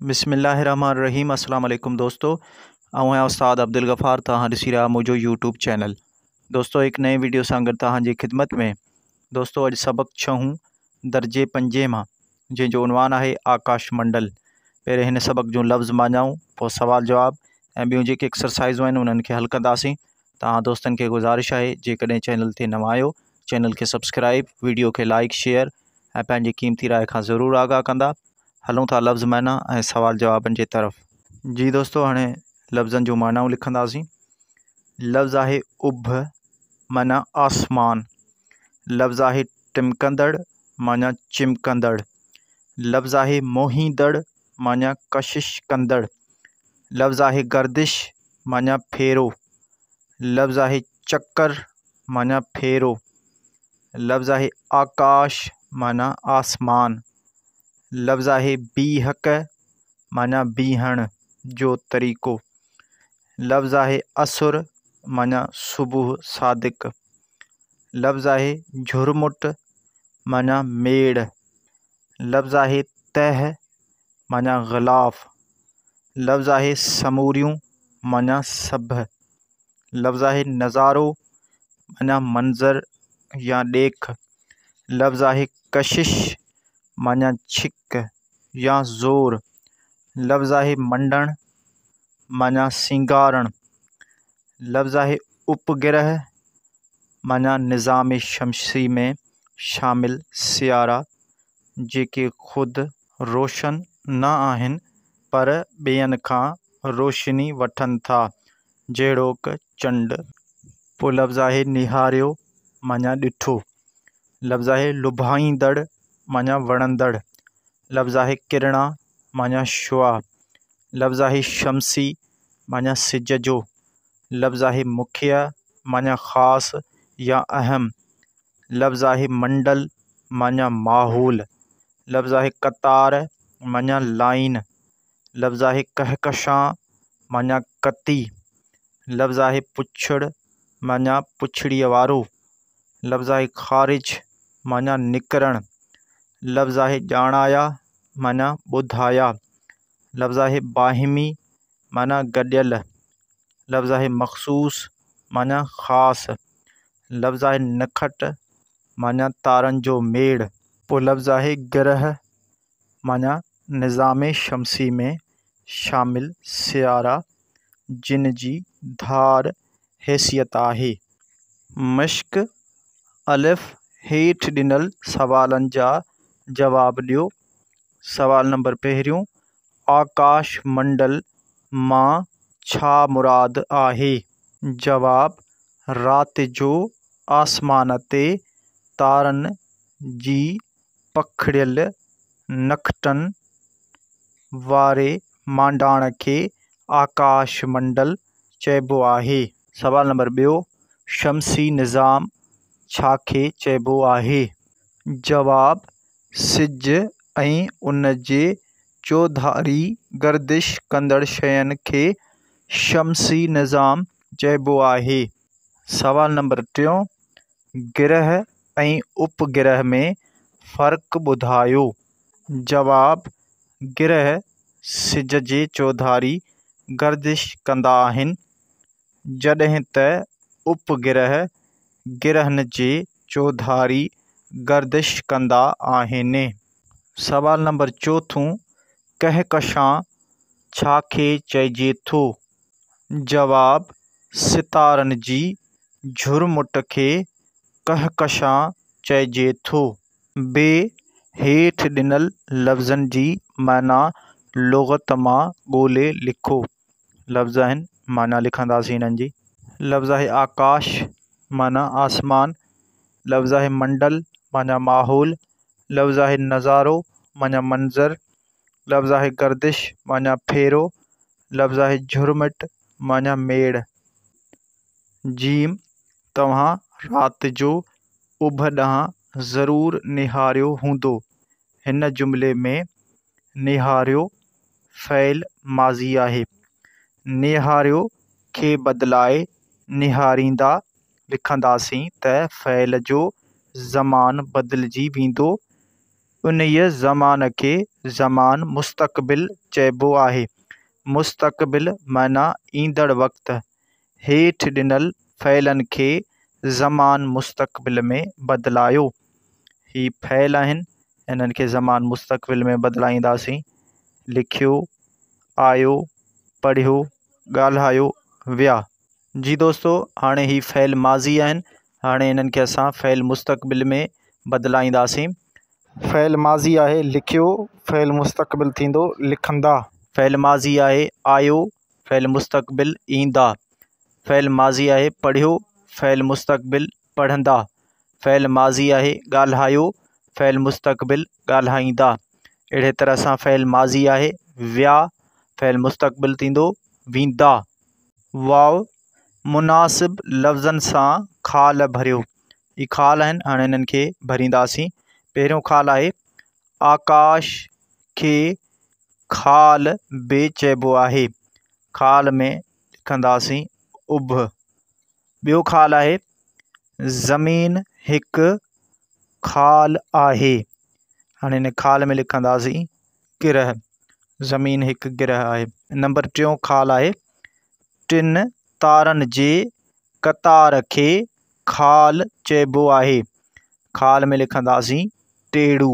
بسم الله الرحمن الرحيم السلام عليڪم دوستو آئون آهيان استاد عبدالغفار توهان ڏسي رهيا منهنجو يوٽيوب چينل دوستو هڪ نئين ويڊيو سان گڏ توهان جي خدمت ۾ دوستو اڄ سبق ڇهون درجي پنجين مان جنهن جو عنوان آهي آڪاش منڊل پهرين هن سبق جون لفظ معنائون پوء سوال جواب ۽ ٻيون جيڪي ايڪسرسائزون آهن انهن کي حل ڪنداسين توهان دوستن کي گذارش آهي جيڪڏهن چينل تي نوان آهيو چينل کي سبسڪرائب ويڊيو کي لائڪ شيئر ۽ پنهنجي قيمتي راء کان ضرور آگاهه ڪندا هلون ٿا لفظ معنيٰ ۽ سوال جوابن جي طرف. جي دوستو هاڻي لفظن جون معنائون لکنداسين. لفظ آهي اڀ معنيٰ آسمان. لفظ آهي ٽمڪندڙ معنيٰ چمڪندڙ. لفظ آهي موهيندڙ معنيٰ ڪشش ڪندڙ. لفظ آهي گردش معنيٰ ڦيرو. لفظ آهي چڪر معنيٰ ڦيرو. لفظ آهي آڪاش معنيٰ آسمان. لفظ آهي بيهڪ معنيٰ بيهڻ جو طريقو. لفظ آهي اسر معنيٰ صبح صادق. لفظ آهي جهرمٽ معنيٰ ميڙ. لفظ آهي تهه معنيٰ غلاف. لفظ آهي سموريون معنيٰ سڀ. لفظ آهي نظارو معنيٰ منظر يا ڏيک. لفظ آهي ڪشش معنيٰ ڇڪ يا زور. لفظ آهي منڊڻ معنيٰ سينگارڻ. لفظ آهي اپگرهه معنيٰ نظام شمسي ۾ شامل سيارا جيڪي خود روشن نه آهن پر ٻين کان روشني وٺن ٿا جهڙوڪ چنڊ. پوء لفظ آهي نهاريو معنيٰ ڏٺو. لفظ آهي لڀائيندڙ معنيٰ وڻندڙ. لفظ آهي ڪرڻا معنيٰ شعاع. لفظ آهي شمسي معنيٰ سج جو. لفظ آهي مکيه معنيٰ خاص يا اهم. لفظ آهي منڊل معنيٰ ماحول. لفظ آهي قطار معنيٰ لائين. لفظ آهي ڪهڪشان معنيٰ ڪتي. لفظ آهي پڇڙ معنيٰ پڇڙيء وارو. لفظ آهي خارج معنيٰ نڪرڻ. لفظ آهي ڄاڻايا معنيٰ ٻڌايا. لفظ آهي باهمي معنيٰ گڏيل. لفظ آهي مخصوص معنيٰ خاص. لفظ آهي نکٽ معنيٰ تارن جو ميڙ. پوء لفظ آهي گرهه معنيٰ نظام شمسي ۾ شامل سيارا جن جي ڌار حيثيت آهي. مشق، الف، هيٺ ڏنل سوالن جا جواب ڏيو. سوال نمبر پهريون، آڪاش منڊل مان ڇا مراد آهي؟ جواب، رات جو آسمان تي تارن جي پکڙيل نکٽن واري مانڊاڻ کي آڪاش منڊل چئبو آهي. سوال نمبر ٻيو، شمسي نظام ڇا کي چئبو آهي؟ جواب، سج ۽ ان جي چوڌاري گردش ڪندڙ شين کي شمسي نظام چئبو آهي. سوال نمبر ٽيون، گرهه ۽ اپگرهه ۾ فرق ٻڌايو. جواب، گرهه سج جي چوڌاري گردش ڪندا آهن، جڏهن ته اپگرهه گرهن جي چوڌاري گردش ڪندا آهن. سوال نمبر چوٿون، ڪهڪشان ڇا کي چئجي ٿو؟ جواب، ستارن جي جهرمٽ کي ڪهڪشان چئجي ٿو. ب هيٺ ڏنل لفظن جي معنيٰ لغت مان ڳولي لکو. لفظ آهن، معنيٰ لکنداسين انهن جي. لفظ آهي آڪاش معنيٰ آسمان. لفظ آهي منڊل معنيٰ ماحول. لفظ آهي نظارو معنيٰ منظر. لفظ آهي گردش معنيٰ ڦيرو. لفظ آهي جهرمٽ معنيٰ ميڙ. جيم، توهان رات جو اڀ ڏانهن ضرور نهاريو هوندو. هن جملي ۾ نهاريو فعل ماضي آهي. نهاريو کي بدلائي نهاريندا لکنداسين ته فعل جو زمان بدلجي ويندو. انهيء زمان کي زمان مستقبل چئبو آهي. مستقبل معنيٰ ايندڙ وقت. هيٺ ڏنل فعلن کي زمان مستقبل ۾ بدلايو. هي فعل آهن، انهن کي زمان مستقبل ۾ بدلائينداسين. لکيو، آيو، پڙهيو، ڳالهايو، ويا. جي دوستو هاڻي هي فعل ماضي آهن، هاڻي انهن کي اسان فعل مستقبل ۾ بدلائينداسين. فعل ماضي آهي لکيو، فعل مستقبل ٿيندو لکندا. فعل ماضي آهي آيو، فعل مستقبل ايندا. فعل ماضي آهي پڙهيو، فعل مستقبل پڙهندا. فعل ماضي آهي ڳالهايو، فعل مستقبل ڳالهائيندا. اهڙي طرح سان فعل ماضي آهي ويا، فعل مستقبل ٿيندو ويندا. واو مناسب لفظن سان خال ڀريو. هي خال آهن، هاڻي انهن کي ڀرينداسين. پهريون خال آهي آڪاش کي خال به چئبو آهي. خال ۾ لکنداسين اڀ. ٻيو خال آهي زمين هڪ خال آهي. هاڻي ان خال ۾ لکنداسين گرهه. زمين هڪ گرهه آهي. نمبر ٽيون خال آهي ٽن تارن جي قطار کي خال چئبو آهي. خال ۾ لکنداسين ٽيڙو.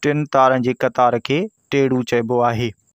ٽن تارن جي قطار کي ٽيڙو چئبو آهي.